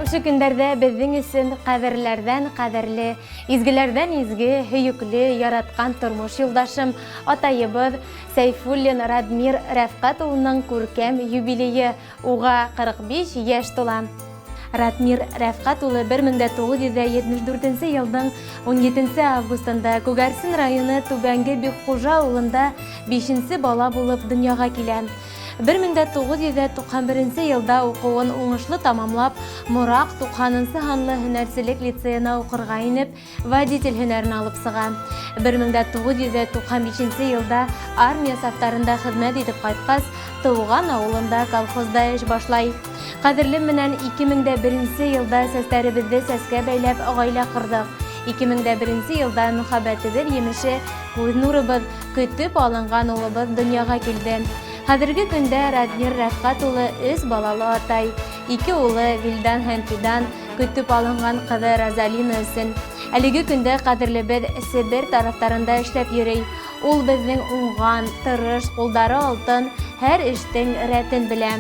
Ошо көндәрҙә беҙҙең өсөн ҡәҙерләрҙән ҡәҙерле, изгеләрҙән изге, һөйөклө, яратҡан тормош юлдашым, атайыбыҙ Сәйфуллин Радмир Рәфҡәт улының күркәм юбилейы, уға 45 йәш тула. Ратмир Рәфҡәт улы 1974 йылдың 17 августында Күгәрсен районы Түбәнге Бикхужа ауылында 5-нсе бала булып донъяға килә. 1991 йылда уҡыуын уңышлы тамамлап, Мораҡ 90-нсы һанлы һөнәрселек лицейына уҡырға инеп, водитель һөнәрен алып сыға. 1995 йылда армия сафтарында хеҙмәт итеп ҡайтҡас, тыуған ауылында колхозда эш башлай. Ҡәҙерлем менән 2001 йылда сәстәребеҙҙе сәскә бәйләп ғаилә ҡорҙоҡ. 2001 йылда мөхәббәтебеҙ емеше, күҙ нурыбыҙ, көтөп алынған улыбыҙ донъяға килде. Хәҙерге көндә Радмир Рәфҡәт улы өс балалы атай. Ике улы Вилдан һәм Фидан, көтөп алынған ҡыҙы Розалина өсөн. Әлеге көндә ҡәҙерлебеҙ Себер тарафтарында эшләп йөрөй. Ул беҙҙең уңған, тырыш, ҡулдары алтын, һәр эштең рәтен белә.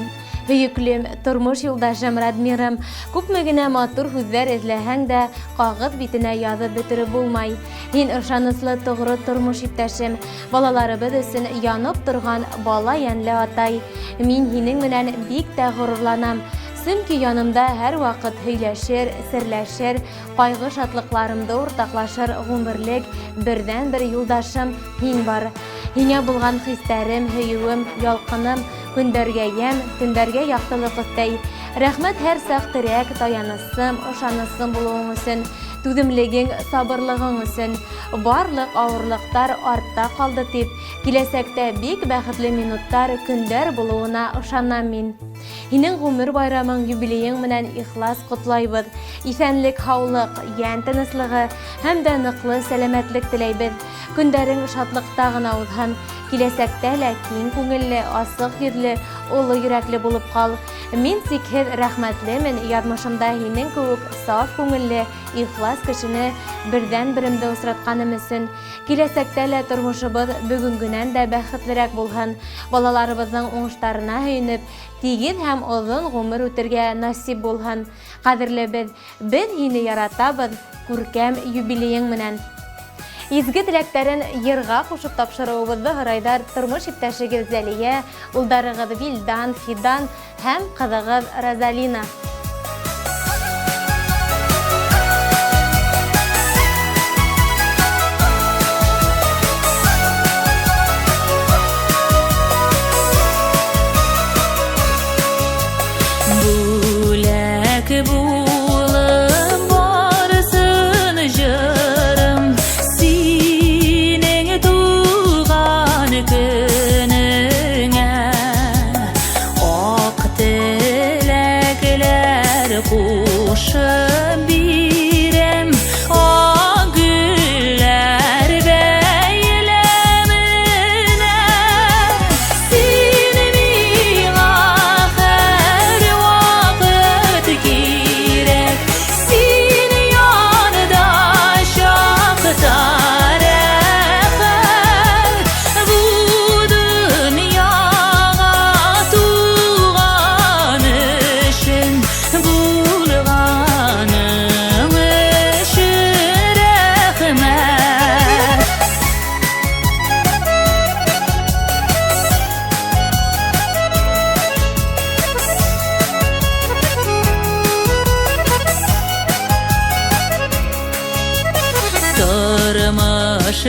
Һөйөклөм, тормош юлдашым Радмирым, күпме генә матур һүҙҙәр эҙләһәң дә, ҡағыҙ битенә яҙып бөтөрөп булмай. Һин ышаныслы, тоғро тормош иптәшем, балаларыбыҙ өсөн янып торған бала йәнле атай. Мин һинең менән бик тә ғорурланам, сөнки янымда һәр ваҡыт һөйләшер, серләшер, ҡайғы шатлыҡларымды уртаҡлашыр ғүмерлек берҙән-бер юлдашым һин бар. Һиңә булған хистәрем, һөйөүем, ялҡыным көндәргә йәм, төндәргә яҡтылыҡ өҫтәй. Рәхмәт һәр саҡ терәк, таянысым, ышанысым булыуың өсөн, түҙемлегең, сабырлығың өсөн. Барлыҡ ауырлыҡтар артта ҡалды тип, киләсәктә бик бәхетле минуттар, көндәр булыуына ышанам мин. Һинең ғүмер байрамың, юбилейың менән ихлас ҡотлайбыҙ. Иҫәнлек, һаулыҡ, йән тыныслығы һәм дә ныҡлы сәләмәтлек теләйбеҙ. Көндәрең шатлыҡта ғына уҙһын. Киләсәктә лә киң күңелле, асыҡ йөҙлө, оло йөрәкле булып ҡал. Мин сикһеҙ рәхмәтлемен яҙмышымда һинең кеүек саф күңелле, ихлас кешене берҙән-беремде осратҡаным өсөн. Киләсәктә лә тормошобоҙ бөгөнгөнән дә бәхетлерәк булһын. Балаларыбыҙҙың уңыштарына һөйөнөп, тигеҙ һәм оҙон ғүмер үтергә насип булһын. Ҡәҙерлебеҙ, беҙ һине яратабыҙ, күркәм юбилейың менән. Изге теләктәрен йырға ҡушып тапшырыуыбыҙҙы һорайҙар тормош иптәшегеҙ Зәлиә, улдарығыҙ Вилдан, Фидан һәм ҡыҙығыҙ Розалина. Бүләк булып барсын җырым синең туган көнеңә. Ак теләкләр кушып бирәм, ак гөлләр бәйләменә. Син миңа һәрвакыт кирәк, син янда чакта рәхәт. Бу дөньяга туган өчен, булганың өчен рәхмәт. Тормыш